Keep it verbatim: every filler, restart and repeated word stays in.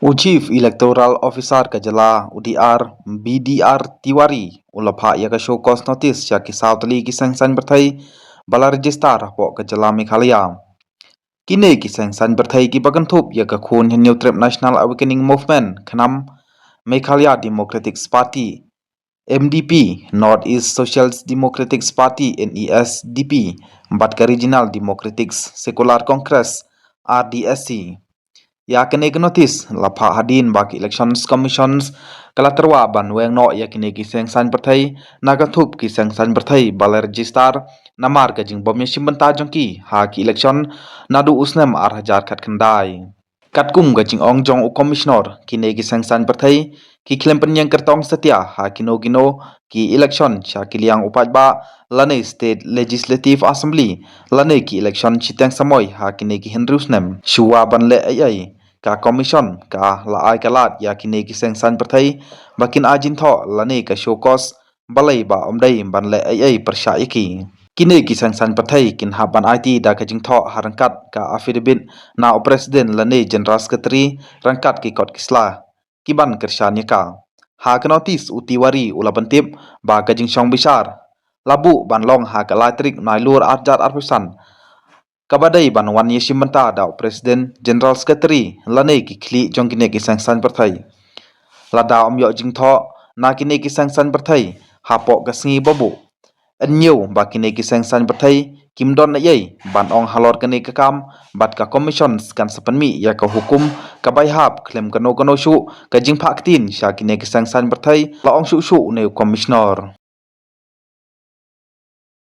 U Chief Electoral Officer ka jylla, u D R B D R Tiwari, u la phah ïa ka show cause notice sha ki saw tylli ki seng saiñ pyrthei ba la register hapoh ka jylla Meghalaya. Kine ki seng saiñ pyrthei kiba kynthup ïa ka Khun Hynñiewtrep National Awakening Movement, khnang Meghalaya Democratic Party, M D P, North East Social Democratic Party, N E S D P, bad ka Regional Democratic Secular Congress, R D S C. Ïa kane ka notice la phah hadien ba ka Elections Commission ka la tyrwa ban weng noh ïa kine ki seng saiñ pyrthei na ka thup ki seng saiñ pyrthei ba la register, namar ka jingbym ïashim bynta jong ki ha ki election naduh u snem ar hajar khatkhyndai. Katkum ka jingong jong u Commissioner, kine ki seng saiñ pyrthei ki khlem pynïeng kyrtong satia ha kino kino ki election sha ki liang u paidbah lane State Legislative Assembly lane ki election shiteng samoi ha kine ki hynriew snem. Shuwa ban leh ei ei, ka Commission ka la ai ka lad ïa kine ki seng saiñ pyrthei ba kin ai jingthoh lane ka show cause, balei ba ym dei ban leh ei ei pyrshah ïa ki. Kine ki seng saiñ pyrthei kin hap ban aiti da ka jingthoh ha ryngkat ka affidavit na u President lane General Secretary ryngkat ki kot ki sla kiban kyrshan ïa ka. Ha ka notice, u Tiwari u la pyntip ba ka jingshong bishar la buh ban long ha ka lai tarik Nailur ar hajar arphew san, kaba dei ban wan ïashim bynta da u President, General Secretary lane ki khlieh jong kine ki seng saiñ pyrthei. Lada ym ïoh jingthoh na kine ki seng saiñ pyrthei hapoh ka sngi ba buh, hynñiew ba kine ki seng saiñ pyrthei kim don ei ei ban ong halor kane ka kam, bad ka Commission kan sa pynmih ïa ka hukum kaba ïahap khlem kano kano shuh ka jingphah ktien sha kine ki seng saiñ pyrthei, la ong shuh shuh une u Commissioner.